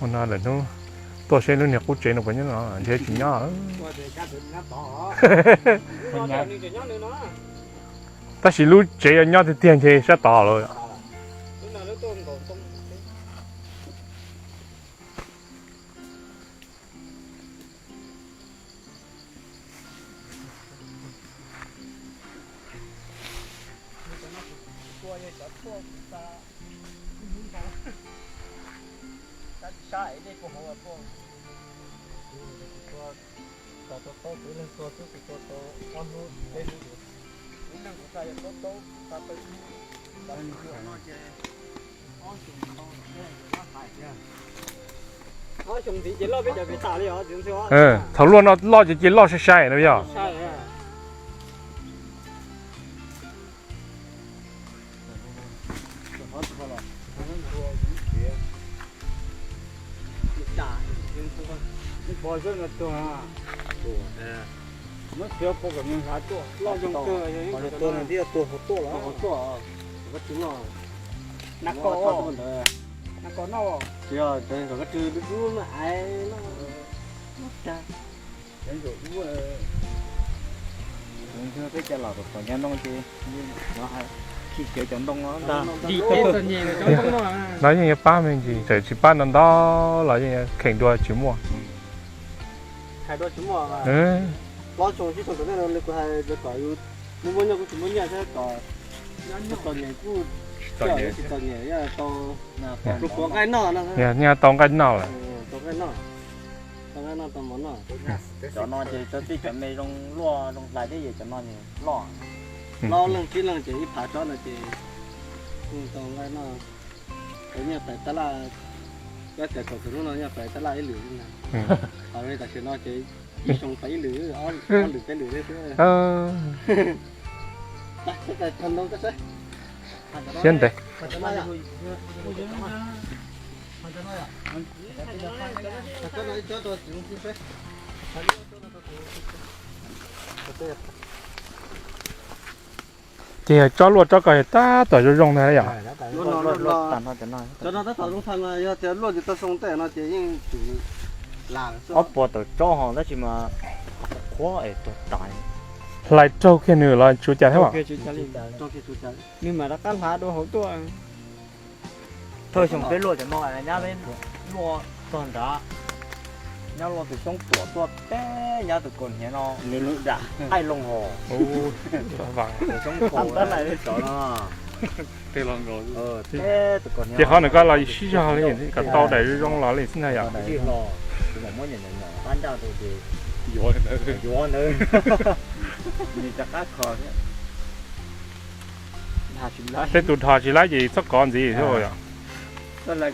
Ua no lawm hnub tuaj seb lub niag qub tsev no puas nyob no, ntshe tsis nyob. Tab sis lub tsev yuav nyob tiag tiag ntshe sab tod lawm. Thaum luaj no loj ces cia loj sai sai no yog. Peb cov los tom cov ntoo ces khi cov ntoo no ntag. No yeej yuav pab me ntsis, txawm tsis pab no ntau los yeej kheem dua tsis muaj. Hlob Xyooj, tib xyoo tom ntej no kuv hais kom yus muaj muaj nyiaj kuj tsis muaj nyiaj thiab, kom txom nyem kuj tsis txom nyem, tau pluas nqaij noj no. Nyiaj tau nqaij noj lawm. Tau nqaij noj, tau nqaij noj tau mov noj. Cov no ces cov txij cov me zoo luaj zoo hlais thiab, cov no loj. Plaub leeg tsib leeg ces ib phav tsob no ces tau nqaij noj. Cov nyiaj pais tab laj, cov kaum tawm hnub no nyiaj pais tab laj ib lwm li ntag. Ho li tam sim no ces ib xyoo pais ib lwm, ob lwm peb lwm li xwb. Siab ntev. Ces yog tsob luaj tsob ko yog tab tom zoo zoo ntag yom. Cov no tab tom zoo tag no, yog tias luaj tsis tau xyoo tej no ces yeej tsum lam ob puas tawm tsob ho tab sis mas qhuav es tuag tas. Hlais raug kiag nws los tsuav cas thiab mas. Nws mam rov qab hlav dua hauv tuaj. Thawj xyoo peb luaj cov no nyab peb luaj txog nrad, nyab luaj tus xyoob tuam tuaj teb nyab tus kaus hniav no, nws lub dam qaij loo hos. Tus xyoob kaus no. Ces qhov nws koj los sib zog li kom tau daim zoo zoo los li xwb ntag yom. Yuav ntawd, nws rov qab kho thiab. Tej tus dhos tsis laib ces txhob kov ntxiv thiab yom. Lawv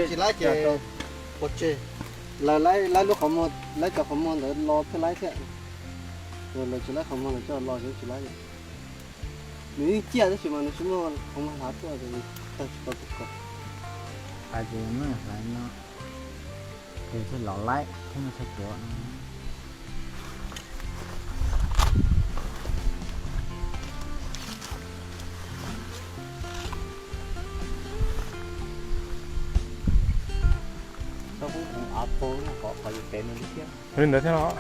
tsis laib ces pov tseg, lawv laib lub qhov muag, laib cov qhov muag ntawd los thiaj laib thiab. Lawv tsis laib qhov muag lawv coj los tsis laib. Nws yeej ciaj tab sis mas nws tsis muaj qhov muag hlav tuaj, tawg tsis tau tus ko. Hais tias muab hlais no, ces thiaj los laib thiab muaj txhaj tuav. Tau kuv av pag qhov yus tev no li thiab. Li ntawd thiab los.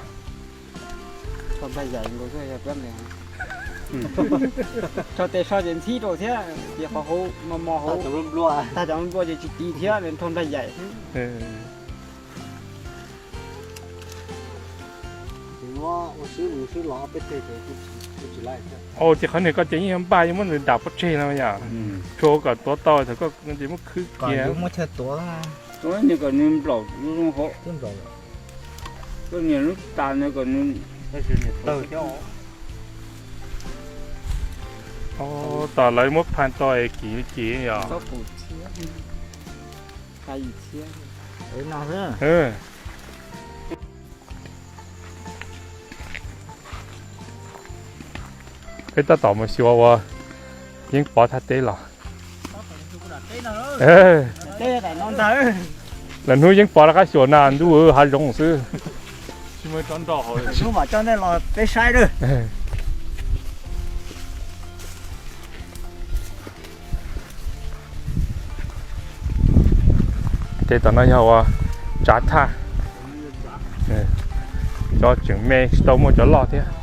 Tso nplag yaim nkaus xwb yog plab me. Tso tes so ces ntxhib rau thiab ces qhov hauv mos mos hauv, tag cov npua ces tsis tiv thiab, nrog nplag yaim xwb. Ces qhov niag ko ces yeej yog npaj yeej muab nws dam pov tseg no yom. Tsuas kom tuav tau thaum ko ces muab khwb kiag. Kom nws nplaum zoo hauv, koj niag lub tas nws kom nws tawg thiab. Tom lawv muab phaj tso es kim li kim yom. Peb tab tom mus xyuas ua Yeeb Pov thaj teb los. Lawv hnub Yeeb Pov rov qab xyuas na ntuj hav zoov xwb. Hnub mam coj nej los peb saib lawm. Tej tom no yog ua tsav thaj, cov tseem me tsis tau muaj cov loj thiab.